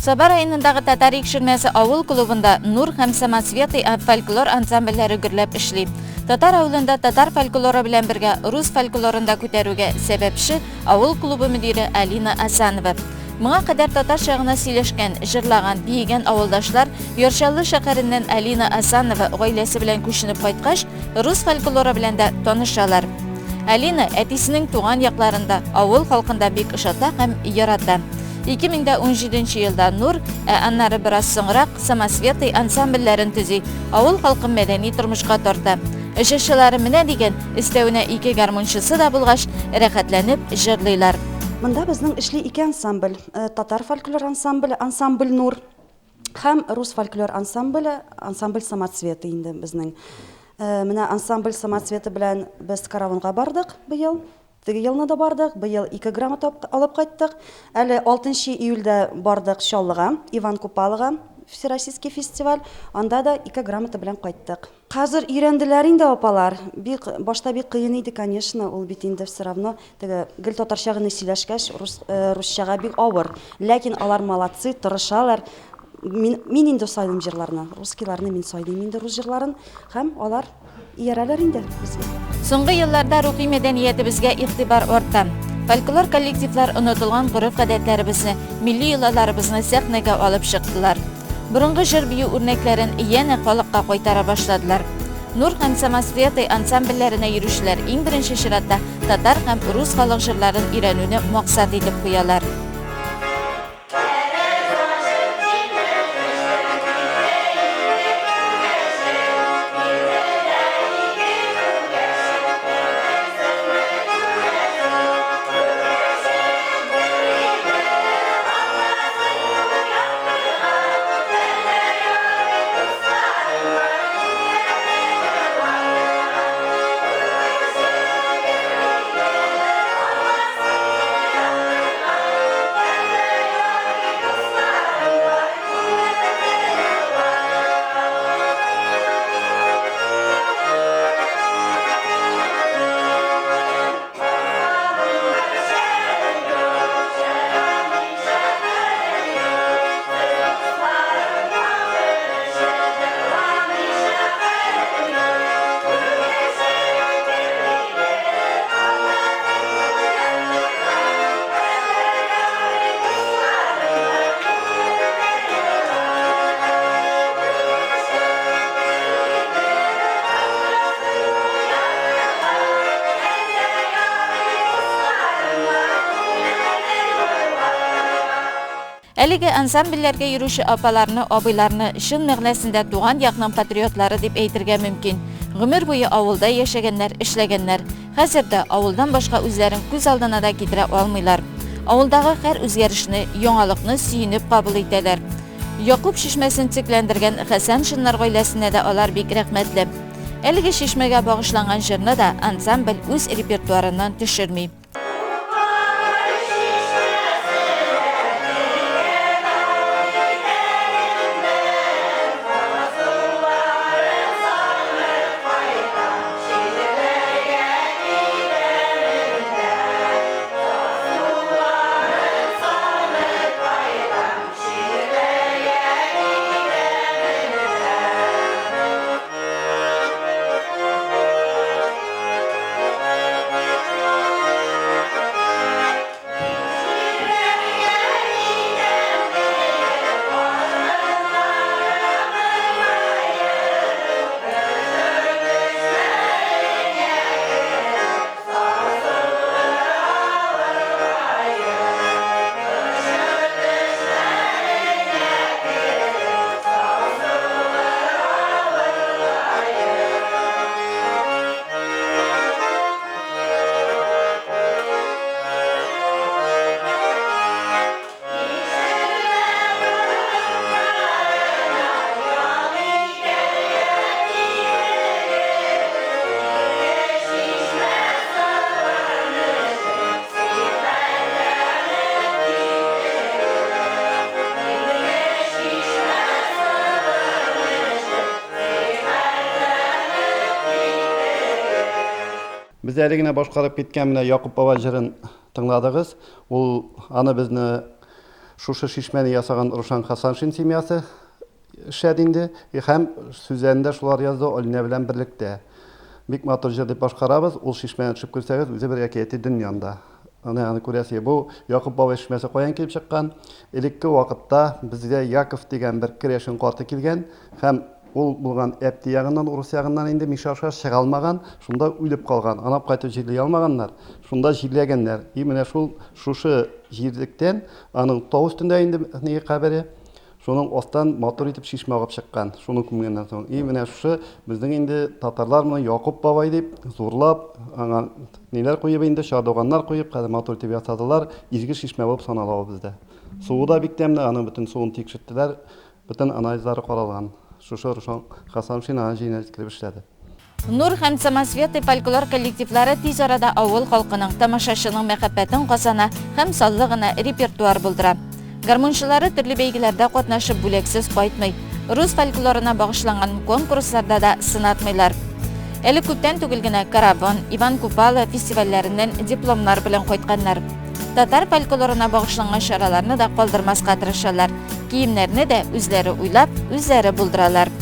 Саба районындагы Татар Икшермәсе авыл клубында Нур һәм Самоцветы фольклор ансамбльләре гөрләп эшли. Татар авылында татар фольклоры белән бергә рус фольклорын да күтәрүгә сәбәпче авыл клубы мөдире Алина Асанова. Моңа кадәр татарча гына сөйләшкән, җырлаган, биегән авылдашлар Яр Чаллы шәһәреннән Алина Асанова гаиләсе белән күченеп кайткач, рус фольклоры белән дә танышалар. Алина әтисенең туган якларын да, авыл халкын да бик ошата һәм ярата. 2017 елда Нур, ә аннары бераз соңрак Самосветы ансамбльләрен төзи, авыл халкын мәдәни тормышка тарта. Җырчылары менә дигән, өстәвенә ике гармунчысы да булгач, рәхәтләнеп җырлыйлар. Монда безнең эшли ике ансамбль, татар фольклор ансамбле, ансамбль Нур һәм рус фольклор ансамбле, ансамбль Самоцветы инде безнең. Менә ансамбль Самоцветы белән без Каравонга бардык быел. Теге елны да бардык, быел ике грамота алып кайттык. Әле 6 июльдә бардык Чаллыга, Иван Купалога, Всероссийский фестиваль. Анда да ике грамота белән кайттык. Хәзер өйрәнделәр инде апалар. Бик, башта бик кыен иде, конечно, ул бит инде все равно теге гел татарча гына сөйләшкәч, рус, э, русчага бик авыр. Ләкин алар молодцы, тырышалар. Мин, мин инде сайлыйм җырларны. Русскийларны мин сайлыйм инде рус җырларын. Һәм алар Иярәләр инде безгә. Соңгы елларда рухи мәдәниятебезгә игътибар арта. Фольклор коллективлар онытылган гореф-гадәтләребезне, милли йолаларыбызны сәхнәгә алып чыктылар. Борынгы җыр-бию үрнәкләрен янә халыкка кайтара башладылар. Нур һәм Самоцветы ансамбльләренә йөрүчеләр иң беренче чиратта татар һәм рус халык җырларын өйрәнүне максат итеп куялар. Әлеге ансамбльләргә йөрүче апаларны, абыйларны чын мәгънәсендә туган якның патриотлары дип әйтергә мөмкин. Гомер буе авылда яшәгәннәр, эшләгәннәр. Хәзер дә авылдан башка үзләрен күз алдына да китерә алмыйлар. Авылдагы һәр үзгәрешне, яңалыкны сөенеп кабул итәләр. Якуб чишмәсен төзекләндергән Хәсәншиннар гаиләсенә дә алар бик рәхмәтле. Әлеге чишмәгә багышланган җырны да ансамбль үз репертуарыннан төшерми. Без әле генә башкарып киткән менә Якуп бабай җырын тыңладыгыз. Ул аны безне Шушы чишмәне ясаган Рушан Хасаншин семьясы эшләде инде. Һәм сүзләрен дә шулар язды Алинә белән берлектә. Бик матур җыр дип башкарабыз. Ул чишмәне төшеп керсәгез, үзе бер әкияти дөнья анда. Аны аны күрәсе. Бу Якуб бабай чишмәсе каян килеп чыккан? Элекке вакытта безгә Яков дигән бер керәшен карты килгән һәм ул булган Әпти ягыннан, урыс ягыннан инде Мишә аша чыга алмаган, шунда үлеп калган. Аны алып кайтып җирли алмаганнар, шунда җирләгәннәр. И менә шул шушы җирлектән аның тау өстендә инде ни кабере, шуның астан матур итеп чишмә агып чыккан, шуны күмгәннән соң. И менә шушы безнең инде татарлар моны Якуб бабай дип зурлап, аңа ниләр куеп инде, чардуганнар куеп, хәзер матур итеп ясадылар. Изге чишмә булып санала ул бездә. Суы да бик тәмле, аның бөтен суын тикшерттеләр. Бөтен анализлары каралган. Шушы Рушан Хасаншин аны җиренә җиткереп эшләде. Нур һәм Самоцветы фольклор коллективлары тиз арада авыл халкының, тамашачының мәхәббәтен казана һәм саллы гына репертуар булдыра. Гармунчылары төрле бәйгеләрдә катнашып бүләксез кайтмый. Рус фольклорына багышланган конкурсларда да сынатмыйлар. Әле күптән түгел генә Каравон, Иван Купала фестивальләреннән дипломнар белән кайтканнар. Татар фольклорына багышланган чараларны да калдырмаска тырышалар. Киемнәрне дә үзләре уйлап, үзләре булдыралар.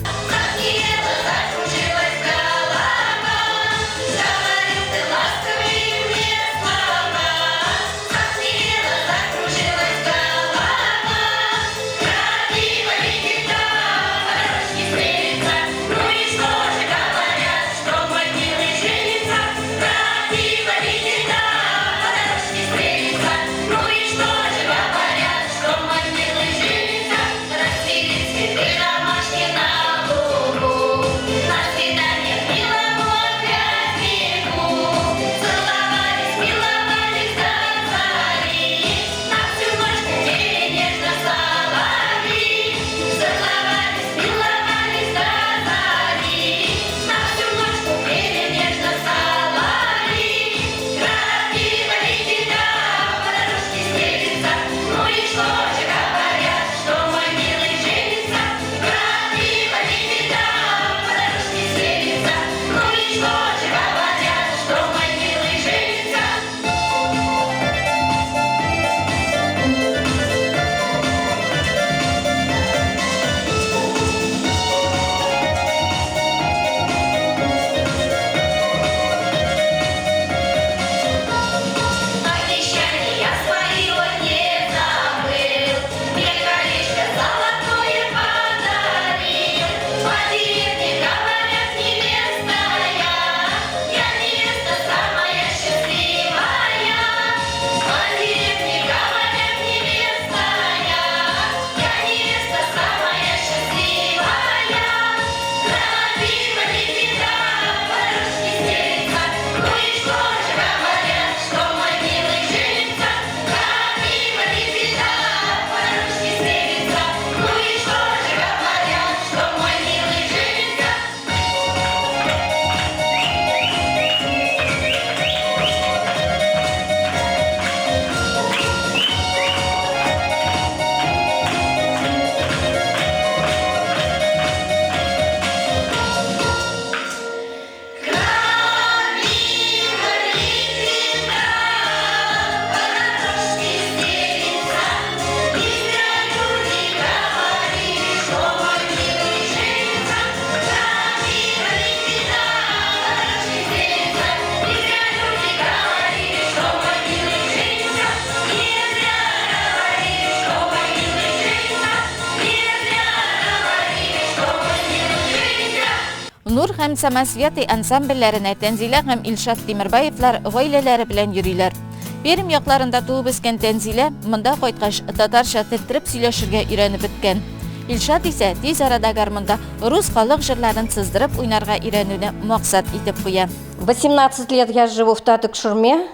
Нур һәм Самосветы ансамбльләренә Тәнзилә һәм Илшат Тимербаевлар гаиләләре белән йөриләр. Пермь якларында туып үскән Тәнзилә монда кайткач татарча теттереп сөйләшергә өйрәнеп беткән. Илшат исә тиз арада гармунда рус халык җырларын сыздырып уйнарга өйрәнүне максат итеп куя. 18 лет я живу в Татык-Шурме.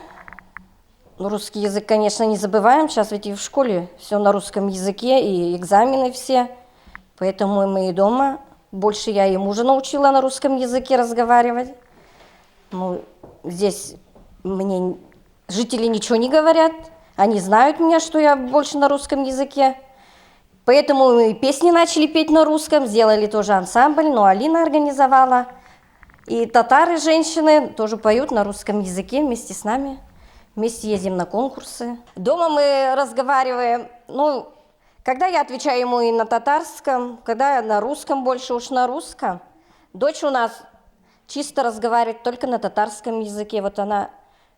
Русский язык, конечно, не забываем. Сейчас ведь и в школе все на русском языке, и экзамены все. Поэтому мы и дома. Больше я и мужа научила на русском языке разговаривать. Ну, здесь мне жители ничего не говорят. Они знают меня, что я больше на русском языке. Поэтому мы и песни начали петь на русском, сделали тоже ансамбль, но Алина организовала. И татары, женщины, тоже поют на русском языке вместе с нами. Вместе ездим на конкурсы. Дома мы разговариваем, ну, когда я отвечаю ему и на татарском, когда я на русском, больше уж на русском. Дочь у нас чисто разговаривает только на татарском языке. Вот она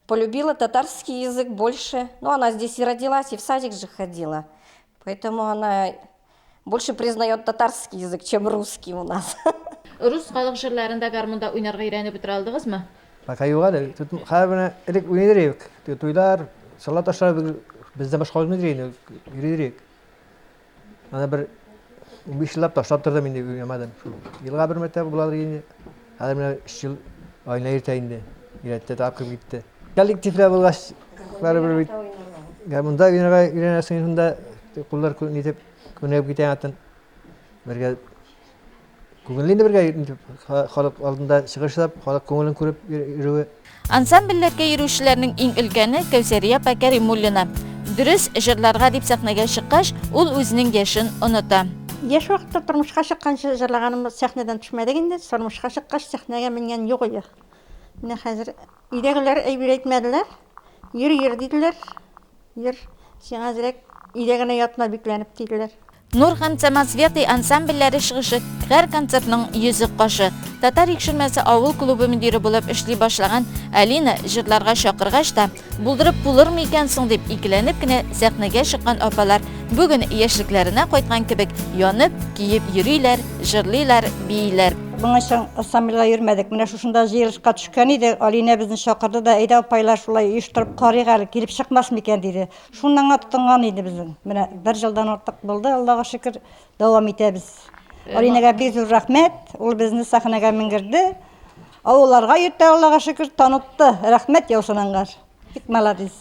полюбила татарский язык больше. Ну, она здесь и родилась, и в садик же ходила. Поэтому она больше признает татарский язык, чем русский у нас. Рус халык җырларында гармунда уйнарга өйрәнеп бетерә алдыгызмы? Пока юк әле. Тут хәзер менә элек уйный идек. Туйлар, салат ашлар бездән башка уйный идек, йөри идек. Ана бер 15 еллап ташлап тордым инде уйнамадым. Шул елга бер мәртәбә буладыр инде. Хәзер менә 3 ел айна иртә инде. Өйрәтте, тагы кереп китте. Коллективлар булгач, барыбер бит гармунда уйнарга өйрәнәсең шунда куллар нитеп күнегеп китә атын. Бергә Күңелле инде бергә халык алдында чыгыш ясап, халык күңелен күреп йөрүе. Ансамбльләргә йөрүчеләрнең иң өлкәне Кәүсәрия апа Кәримуллина. Дөрес, җырларга дип сәхнәгә чыккач, ул үзенең яшен оныта. Яшь вакытта тормышка чыкканчы җырлаганыбыз сәхнәдән төшмәдек инде. Тормышка чыккач сәхнәгә менгән юк иде. Менә хәзер өйдәгеләр әйбер әйтмәделәр. Йөр, йөр диделәр. Йөр, сиңа әзрәк өйдә генә ятма бикләнеп диделәр. Нур һәм Самоцветы ансамбльләре чыгышы һәр концертның йөзек кашы. Татар Икшермәсе авыл клубы мөдире булып эшли башлаган Алина җырларга чакыргач та, булдырып булырмы икән соң дип икеләнеп кенә сәхнәгә чыккан апалар бүген яшьлекләренә кайткан кебек янып, көеп йөриләр, җырлыйлар, бииләр. Моңа ансамбльгә йөрмәдек. Менә шушында җыелышка төшкән иде. Алинә безне чакырды да, әйдә апайлар, шулай оештырып карыйк әле, килеп чыкмас микән, диде. Шуннан гына тотынган иде безнең. Менә бер елдан артык булды, Аллага шөкер, дәвам итәбез. Алинәгә бик зур рәхмәт, ул безне сәхнәгә менгерде. Авылларга йөртә, Аллага шөкер, танытты. Рәхмәт яусын аңар. Бик молодец.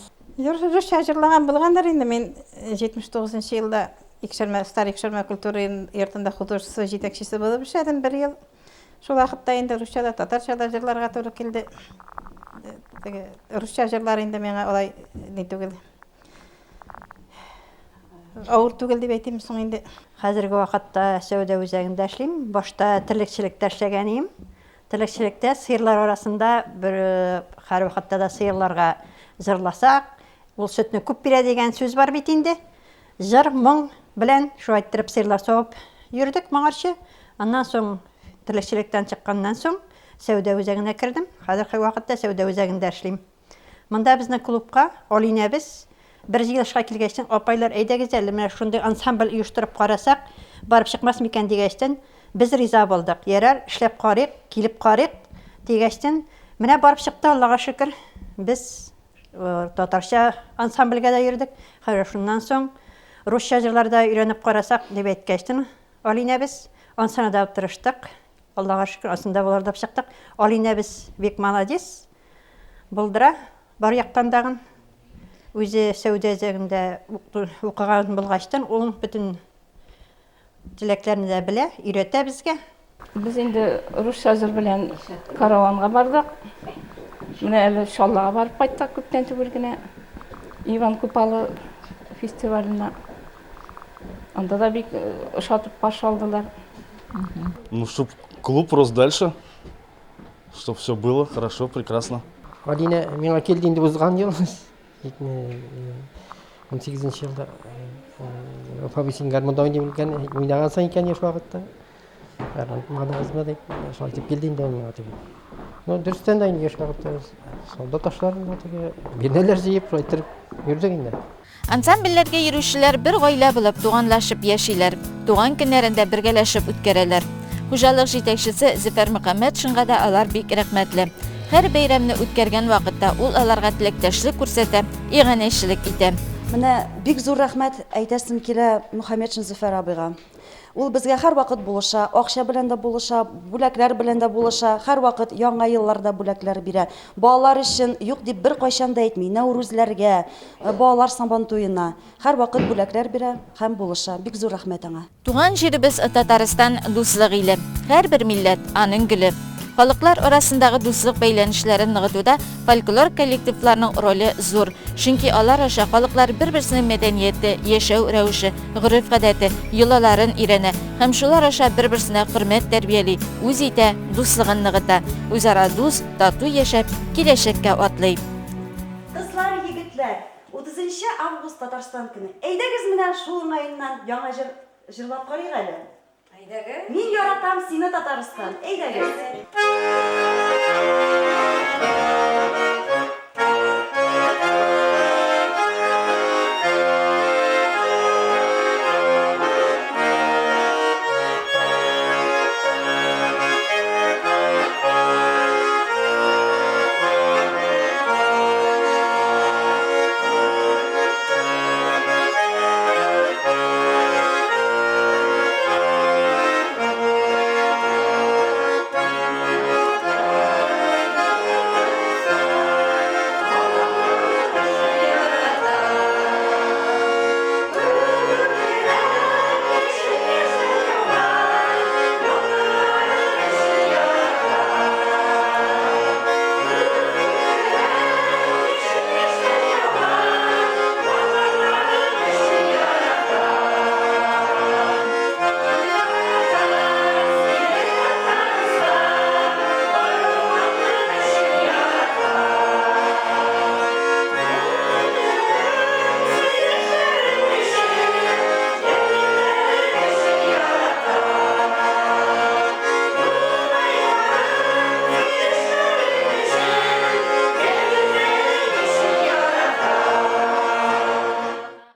Русча җырлаган булгандыр инде. Мин 79 нчы елда Икшермә, Старый Икшермә культура йортында художество җитәкчесе булып эшләдем бер ел. Шул вакытта инде русча да, татарча да җырларга туры килде. Теге русча җырлар инде миңа алай ни түгел. Авыр түгел дип әйтим соң инде. Хәзерге вакытта сәүдә үзәгендә эшлим. Башта терлекчелектә эшләгән идем. Терлекчелектә сыерлар арасында бер һәрвакытта да сыерларга җырласак, ул сөтне күп бирә дигән сүз бар бит инде. Җыр, моң белән шулай иттереп сыерлар савып йөрдек моңарчы. Аннан соң терлекчелектән чыкканнан соң сәүдә үзәгенә кердем. Хәзерге вакытта сәүдә үзәгендә эшлим. Монда безнең клубка Алинәбез бер җыелышка килгәчтен, апайлар, әйдәгез әле, менә шундый ансамбль оештырып карасак, барып чыкмас микән дигәчтен, без риза булдык. Ярар, эшләп карыйк, килеп карыйк дигәчтен, менә барып чыкты, Аллага шөкер. Без Татарча ансамбльгә дә йөрдек. Хәзер шуннан соң русча җырлар да өйрәнеп карасак, дип әйткәчтен, Алинәбез, ансына да тырыштык. Аллага шөкер, ансында булыр дип чыктык. Алинәбез бик молодец, булдыра бар яктан дагын. Үзе сәүдә үзәгендә укыган булгачтын, ул бөтен Теләкләрне дә белә, өйрәтә безгә. Без инде русча җыр белән караванга бардык. Менә әле Чаллыга барып кайттык күптән түгел генә. Иван Купалы фестиваленә. Анда да бик ошатып каршы алдылар. Ну, чтоб клуб рос дальше, чтоб все было хорошо, прекрасно. Алинә миңа килде инде узган ел. 2018 елда Вафа абый син гармунда уйный белгән, уйнагансың икән яшь вакытта. Онытмадыгызмы дип, шулай дип килде инде ул миңа теге. Ну, дөрестән дә инде яшь вакытта без солдат ашларында теге бирнәләр җыеп, шулай иттереп йөрдек инде. Ансамбльләргә йөрүчеләр бер гаилә булып туганлашып яшиләр, туган көннәрен дә бергәләшеп үткәрәләр. Хуҗалык җитәкчесе Зөфәр Мөхәммәтшинга да алар бик рәхмәтле. Һәр бәйрәмне үткәргән вакытта ул аларга теләктәшлек күрсәтә, иганәчелек итә. Менә бик зур рәхмәт әйтәсем килә Мөхәммәтшин Зөфәр абыйга. Ул безгә һәрвакыт булыша, акча белән дә булыша, бүләкләр белән дә булыша, һәрвакыт Яңа елларда бүләкләр бирә. Балалар өчен юк дип беркайчан да әйтми, Нәүрүзләргә, балалар Сабантуена һәрвакыт бүләкләр бирә һәм булыша. Бик зур рәхмәт аңа. Туган җиребез Татарстан дуслык иле. Һәрбер милләт, аның гөле. Халыклар арасындагы дуслык бәйләнешләрен ныгытуда фольклор коллективларның роле зур. Чөнки алар аша халыклар бер-берсенең мәдәнияте, яшәү рәвеше, гореф-гадәте, йолаларын өйрәнә һәм шулар аша бер-берсенә хөрмәт тәрбияли, үз итә, дуслыгын ныгыта. Үзара дус, тату яшәп, киләчәккә атлый. Кызлар. Егетләр, 30 нчы август Татарстан көне. Әйдәгез менә шул уңаеннан яңа җыр җырлап карыйк әле. Әйдәгез. Мин яратам сине, Татарстан. Әйдәгез.